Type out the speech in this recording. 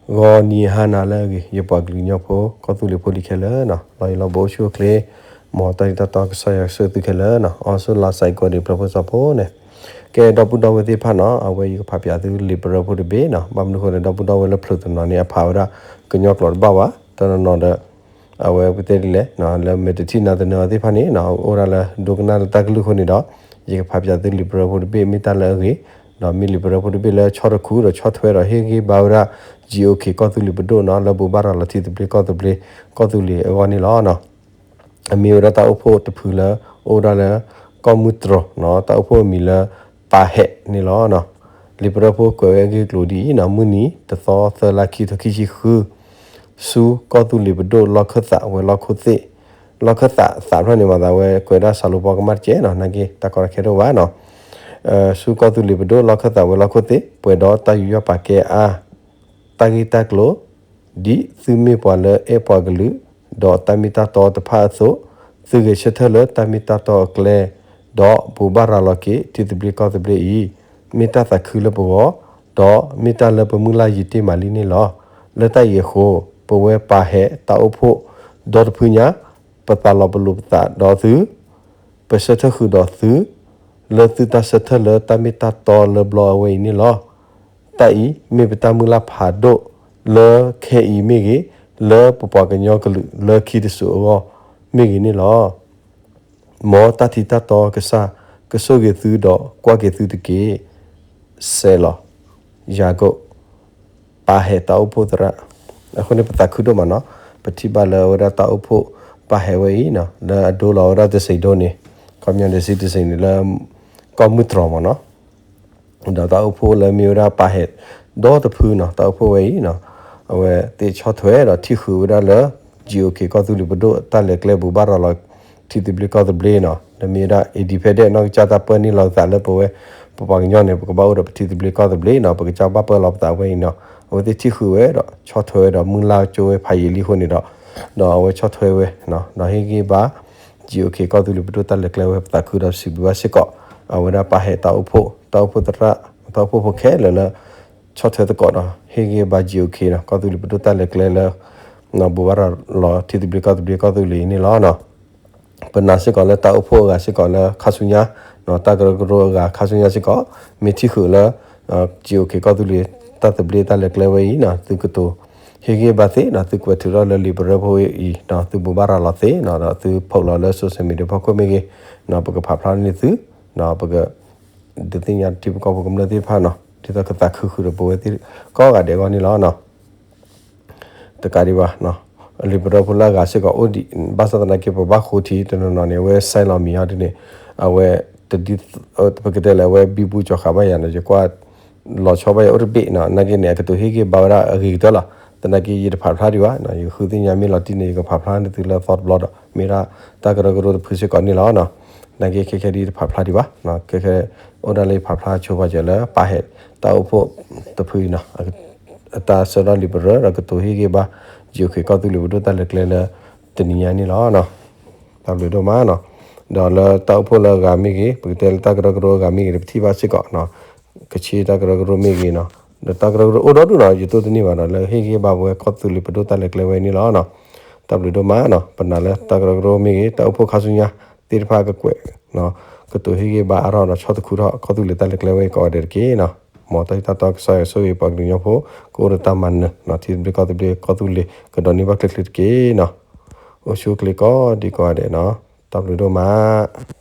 ဂီၤနံၤဟါနၤလၢအဂ့ၤ ယပှၤကလုာ်ကညီဖိ ကီၢ်သူလ့ၤဖိလံၤခဲလၢာ်နီၤ, လီၤယံၤလီၤဘူးအိၣ်ဆူၣ်အိၣ်ချ့, မ်တၢ်ထံတၢ်တီကစၢ်ယွၤကဆိၣ်ဂ့ၤသုခဲလၢာ်နီၤ, အိၣ်ဆူၣ်လါစဲးကီးဒံးဖျၢၣ်ဖိစီဖိန့ၣ်, ကဲဒီပုၢ်ဒီဝဲၢ်သ့ၣ်တဖၣ်နီၤ, အဝဲယကဖးပၠးသုလံာ်ပရၢဖိတဘ့ၣ်နီၤ, ဘၣ်မနုၤဃိလဲၣ် ဒီပုၢ်ဒီဝဲၢ်လၢဖျိးတနီၤန့ၣ် အဖးဝဲဒၣ်ကညီကျိာ်တဘၣ်ဘၣ်, တနီၤနီၤဒီး အဝဲပတဲဒ်လဲၣ်, လၢမဲာ်တထံၣ်နါသနၢအီၤသ့ၣ်တဖၣ်န့ၣ် အိၣ်ဒၣ်လၢဒိကနၣ်လၢတၢ်ကလုၢ်အဃိန့ၣ်ဒီး, ယကဖးပၠးသုလံာ်ပရၢဖိတဘ့ၣ် မ့ၢ်တၢ်လၢအဂ့ၤ, ဒီးမ့ၢ်လံာ်ပရၢဖိတဘ့ၣ်လၢဆီၣ်တခူဒီးဆီၣ်ထွဲဒီးဟ့ၣ်ဂံၢ်ဘါဝဲဒၣ် GOK ကီၢ်သူလ့ၤပဒိၣ်နီၤ, လၢဘိးဘၣ်ရၤလီၤထံသဘျ့ကီၢ်သဘျ့ ကီၢ်သူလ့ၤအဂီၢ်န့ၣ်လီၤ. အမ့ၢ်ဝဲဒၣ်တၢ်အိၣ်ဖှိၣ်တဖုလၢ အိၣ်ဒၣ်လၢ ကီၢ်မုၢ်တြီၤနီၤ, တၢ်အိၣ်ဖှိၣ်အမံၤလၢ ပာ်ဟဲးန့ၣ်လီၤ. လံာ်ပရၢဖိကွဲးဝဲအဂ့ၢ်အကျိၤဒ်အံၤနီၤ, မုၢ်နံၤ တသီ သၢလါ ခံကထိခံဆံဃု, ဆူကီၢ်သူလ့ၤပဒိၣ်လီၢ်ခၢၣ်သးဝဲၤလီၢ်ခိၣ်သ့ၣ်, လီၢ်ခၢၣ်သးသးဖျၢၣ်န့ၣ်မၤသးဝဲကွဲးဒၣ်စၤလိပီကမၣ်တကဲးနီၤ, နာ်က့တၢ်ကီတၢ်ခဲတအိၣ်ဘၣ်နီၤ. ဆူကီၢ်သူလ့ၤပဒိၣ်လီၢ်ခၢၣ်သးဝဲၤလီၢ်ခိၣ်သ့ၣ် ပှဲၤဒီးတၢ်ယူးယီၣ်ပာ်ကဲအါ တၢ်ဂ့ၢ်တၢ်ကျိၤ ဒ်သုမ့ၢ်ပှၤလၢအဲၣ်ပှၤကလုာ် ဒီးတၢ်မ့ၢ်တၢ်တီတဖၣ်အသိး, သုဂဲၤဆၢထၢၣ်လၢတၢ်မ့ၢ်တၢ်တီအကျဲ, ဒီးဘိးဘၣ်ရၤလီၤက့ၤ ထံသဘျ့ကီၢ်သဘျ့အံၤ, မ့ၢ်တၢ်သးခုလၢပဂီၢ်, ဒီးမ့ၢ်တၢ်လၢပမုၢ်လၢ်ယံာ်တ့ၢ်မးလံန့ၣ်လီၤ. လၢတၢ်အံၤအဃိ, ပဝဲပာ်ဟဲတၢ်အိၣ်ဖှိၣ်ဒီတဖုညါ, ပသးလီၤပလိာ်ပသးဒီးသု ပဆၢထၢၣ်ဃုာ်ဒီးသု လၢသုတၢ်ဆၢထၢၣ်လၢတၢ်မ့ၢ်တၢ်တီလၢဘျီအဝဲအံၤန့ၣ်လီၤ. တၢ်အံၤမ့ၢ်ပတၢ်မုၢ်လၢ်ဖးဒိၣ်လၢခဲအံၤမ့ၢ်ဂ့ၤ, လၢပပှၤကညီကလုာ်လၢခံတစိၤအဂီၢ်မ့ၢ်ဂ့ၤန့ၣ်လီၤ. မ်တၢ်ထံတၢ်တီကစၢ် ကဆိၣ်ဂ့ၤသုဒီးကွၢ်က့ၤသုတက့ၢ်. စဲးလီၤ. ယၤကိာ် ပာ်ဟဲတၢ်အိၣ်ဖှိၣ်သရၣ်. အဃိန့ၣ် ပသးခုဒိၣ်မးနီၤ, ပထံၣ်ဘၣ်လၢအဝဲဒၣ်တၢ်အိၣ်ဖှိၣ်ပာ်ဟဲဝဲအံၤနီၤ, လၢအဒိလီၤဝဲဒၣ်တစဲးဒိန့ၣ်, ခီပညီဒဲးစံတစဲးန့ၣ်လၢ ကီၢ်မုၢ်တြီၤမးနီၤ, ဒီးတၢ်အိၣ်ဖှိၣ်လၢမ့ၢ်ဝဲဒၣ်ပာ်ဟဲဒီတဖုနီၤ, တၢ်အိၣ်ဖှိၣ်ဝဲအံၤနီၤ, အဝဲသ့ၣ်ဆီၣ်ထွဲဒီးထံၣ်ဃုာ်ဝဲဒၣ်လၢ GOK ကီၢ်သူလ့ၤပဒိၣ်တၢ်လဲၤကျဲဘိးဘၣ်ရၤလီၤ ထံသဘျ့ကီၢ်သဘျ့နီၤ, လၢမ့ၢ်ဝဲဒၣ် independent နီၢ်ကစၢ်တၢ်ပၢန့ၢ်လီၤသးလၢပဝဲ ပပှၤကညီန့ၣ် ပကဘၣ်အိၣ်ဒီးပထံသဘျ့ကီၢ်သဘျ့နီၤ, ပကစၢ်ဘၣ်ပၢလီၤပသးဝဲအံၤနီၤ, အဝဲသ့ၣ်ထံၣ်ဃုာ်ဝဲဒီးဆီၣ်ထွဲဝဲဒီးမုၢ်လၢ်ကၠိဝဲဖးယံာ်လံအဃိန့ၣ်ဒီး, ဒီးအဝဲဆီၣ်ထွဲဝဲ, ဒီးဟ့ၣ်ဂံၢ်ဘါ GOK ကီၢ်သူလ့ၤပဒိၣ်တၢ်လဲၤကျဲဝဲပသးခုဒီးစံးဘျုးဘၣ်စ့ၢ်ကီး, အဝဲဒၣ်ပာ်ဟဲတၢ်အိၣ်ဖှိၣ်, တၢ်အိၣ်ဖှိၣ်သရၣ်, တၢ်အိၣ်ဖှိၣ်ဖိခဲလၢာ်လၢ ဆီၣ်ထွဲသကိးဒီး ဟ့ၣ်ဂံၢ်ဘါ GOK နီၤ, ကီၢ်သူလ့ၤပဒိၣ်တၢ်လဲၤကျဲလၢ ဘိးဘၣ်ရၤလီၤထံသဘျ့ကီၢ်သဘျ့ကီၢ်သူလ့ၤအံၤန့ၣ်လီၤ. ပနာ်စ့ၢ်ကီးလၢတၢ်အိၣ်ဖှိၣ်အဂၤစ့ၢ်ကီးလၢခါဆူညါ, တၢ်ကရၢကရိအဂၤခါဆူညါစ့ၢ်ကီး, မ့ၢ်ထံၣ်ဃုာ်လၢ GOK ကီၢ်သူလ့ၤတၢ်သဘျ့တၢ်လဲၤကျဲဝဲအံၤနီၤ, သုကတိၤဟ့ၣ်ဂံၢ်ဘါသ့နီၤ, သုကွဲးထုးထီၣ်လၢလံာ်ပရၢဖိအံၤနီၤ, သုဘိးဘၣ်ရၤလီၤသ့နီၤ, ဒီးသုဖီၣ်လီၤလၢ social media ဖီခိၣ်မ့ၢ်ဂ့ၤ, ပကဖးဖျါန့ၢ်သု, ဒီးပက ဒုးသ့ၣ်ညါထံဖိကီၢ်ဖိကမျၢၢ်သ့ၣ်တဖၣ်နီၤ, ဒ်သိးကသးခုဃုာ်ဒီးပဝဲသ့ၣ်ကိးဂၤဒဲးအဂီၢ်န့ၣ်လီၤ. တကးဒံးဘၣ်, လံာ်ပရၢဖိလၢအဂၤစ့ၢ်ကီးအိၣ်ဒံး, ဘၣ်ဆၣ်သနာ်က့ ပဘၣ်ဃိထံတနီၤနီၤန့ၣ် အဝဲ sign လီၤမံၤအီၤဒ်န့ၣ်, အဝဲတဒ်, ပကတဲလၢအဝဲဘံဘူကၠီၤဃာ်ဘၣ်ယၤနီၤ, ယကွၢ်လီၤဆီဘၣ်ယၤအိၣ်တဘ့ၣ်နီၤ, နာ်က့န့ၣ် အကတိၤဟ့ၣ်ဂံၢ်ဘါဝဲဒၣ်အဂ့ၤကတၢၢ်လီၤ. သနာ်က့ယတဖးဖျါဒံးဘၣ်, ယဃုသ့ၣ်ညါမ့ၢ်လီၤတံၢ်န့ၣ် ယကဖးဖျါန့ၢ်သုလၢအသီတဘျီဒီး မ့ၢ်ဒၣ်တၢ်ကရၢကရိတဖုစ့ၢ်ကီးန့ၣ်လီၤ. နာ်က့ခဲခဲဒ်တဖးဖျါဒံးဘၣ်, ခဲခဲ အိၣ်ဒၣ်လၢယဖးဖျါဆိပာ်စၢၤလၢပာ်ဟဲတၢ်အိၣ်ဖှိၣ်တဖုအံၤနီၤ, အတၢ်ဆှၢထီၣ်လံာ်ပရၢဒီးကတိၤဟ့ၣ်ဂံၢ်ဘါ GOK ကီၢ်သူလ့ၤပဒိၣ်တၢ်လဲၤကျဲလၢတနံၤညါန့ၣ်လီၤ. တၢ်ဘျုးဒိၣ်မးနီၤ, ဒီးလၢတၢ်အိၣ်ဖှိၣ်လၢအဂၤမ့ၢ်ဂ့ၤ, ပကတဲလၢတၢ်ကရၢကရိအဂၤမ့ၢ်ဂ့ၤဒီး ပထံၣ်ဘၣ်စ့ၢ်ကီး, ကဆ့တၢ်ကရၢကရိမ့ၢ်ဂ့ၤနီၤ, ဒီးတၢ်ကရၢကရိအိၣ်ဒီဒူၣ်နီၤ, ယတိၢ်တန့ၢ်ဘၣ်ဒီး လၢဟ့ၣ်ဂံၢ်ဘါပဝဲကီၢ်သူလ့ၤပဒိၣ်တၢ်လဲၤကျဲဝဲန့ၣ်လီၤ. တၢ်ဘျုးဒိၣ်မးနီၤ, ပနာ်လၢတၢ်ကရၢကရိမ့ၢ်ဂ့ၤ, တၢ်အိၣ်ဖှိၣ်ခါဆူညါသ့ၣ်တဖၣ်ကကွဲး, ကတိၤဟ့ၣ်ဂံၢ်ဘါအါထီၣ်ဒီးဆီၣ်တခူထီၣ်ကီၢ်သူလ့ၤတၢ်လဲၤကျဲဝဲအံၤကိးဂၤဒဲးတက့ၢ်နီၤ. မ်တၢ်ထံၣ်တၢ်တီကစၢ်ယွၤဆိၣ်ဂ့ၤပှၤကလုာ်ကညီဖိ ကအိၣ်ဒီးတၢ်မၤနၢၤနီၤ, ထံသဘျ့ကီၢ်သဘျ့ကီၢ်သူလ့ၤကဒိးန့ၢ်ဘၣ်ချ့ချ့တက့ၢ်နီၤ. အိၣ်ဆူၣ်အိၣ်ချ့ကိးဒံးကိးဂၤဒဲးနီၤ, တၢ်ဘျုးဒိၣ်မး.